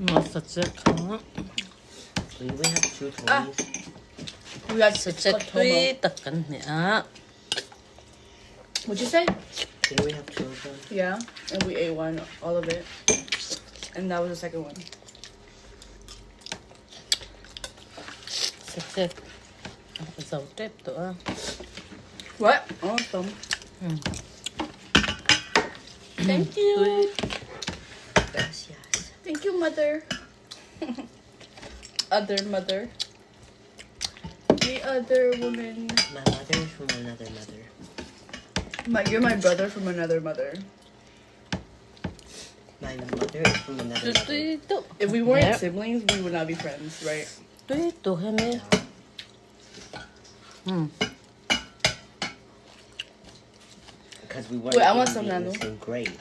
Sachek kha. We have two toys. We had Sachek tui tak kan hne a. What'd you say? Didn't we have two of them? Yeah, and we ate one, all of it. And that was the second one. Sachek a zo tep tawh a. What? Awesome. Thank you. Gracias. Thank you, mother. other mother. The other woman. My mother is from another mother. My, you're my brother from another mother. My mother is from another mother. Tui teuh. If we weren't Yeah. siblings, we would not be friends, right? Tui tuk hemi. Because we weren't Wait, I want even some be in the Nando. same grade.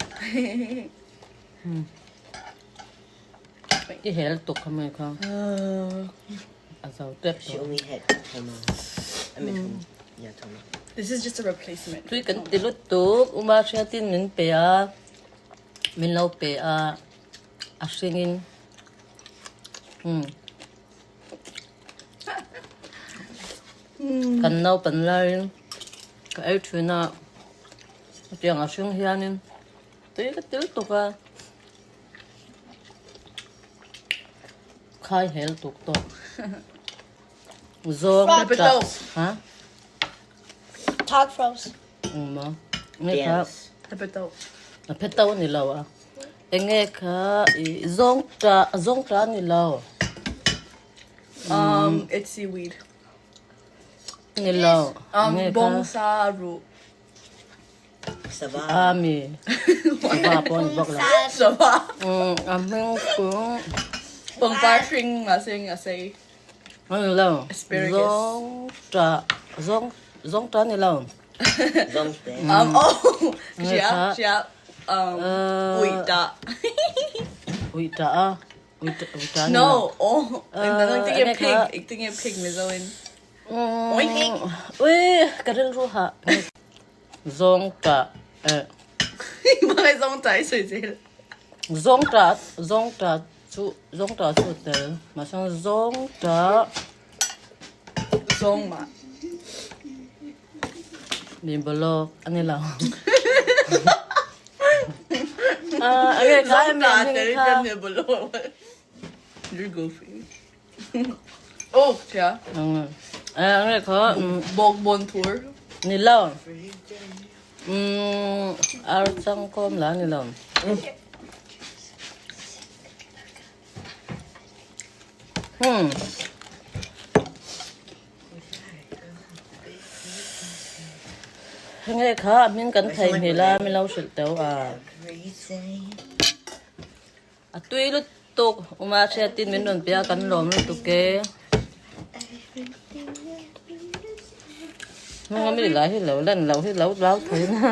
I hel tuk hemi kha. A zo tep She tawh. only had Toma. I mean, Toma. Yeah, Toma. This is just a replacement. Tui kan ti lutuk uma hriatin min pe a, min lo pe a, a hringin. Hmm. Kan naupan laiin ka ei thin a, hetiang a hring hianin tui ka ti lutuk a, khai hel tuk tawh. Zawng Pepito. ha? Tog froze. Engmaw? Nge kha Dance. Pepito. a phe to ni lo a. Enge kha i zawng ta zawng ta ni lo. It's seaweed. Ni lo. Nge kha Bongsa root. Sava. a mi va pawh a ni bawk lo. Sava. Um a hming chu Pangpar hring a sing a sei. a ni lo. Asparagus. Zawng ta zawng zawng ta ni lo. Zong te. Oh, Nge yeah, kha yeah. Ui da. ui ta a ui ta ui ta ni lo. No, oh, I'm thinking nge of pig. kha I'm thinking of pig, Mizoin. um Oink. ui ka rilru ha. Zawng ta eh Bakit zong ta i zel? Zawng ta zawng ta chu zawng ta chu tel mahse zawng ta Zong ma. min bawlawk a ni lo. Ah a nge kha Zong hemi ta a hming tel kha ka ne bolo. You're goofy. Oh, yeah. Eh a nge kha Bog bon tour. ni lo. Um ar chang kawm la ni lo. Hmm. Nge kha a hming kan thei hmel a min lo hrilh teuh a. Every day. A tui lutuk uma hriatin min rawn pe a kan lawm lutuk e. Everything that we Hming a mi lai hi lo lan lo hi lo lau thei na.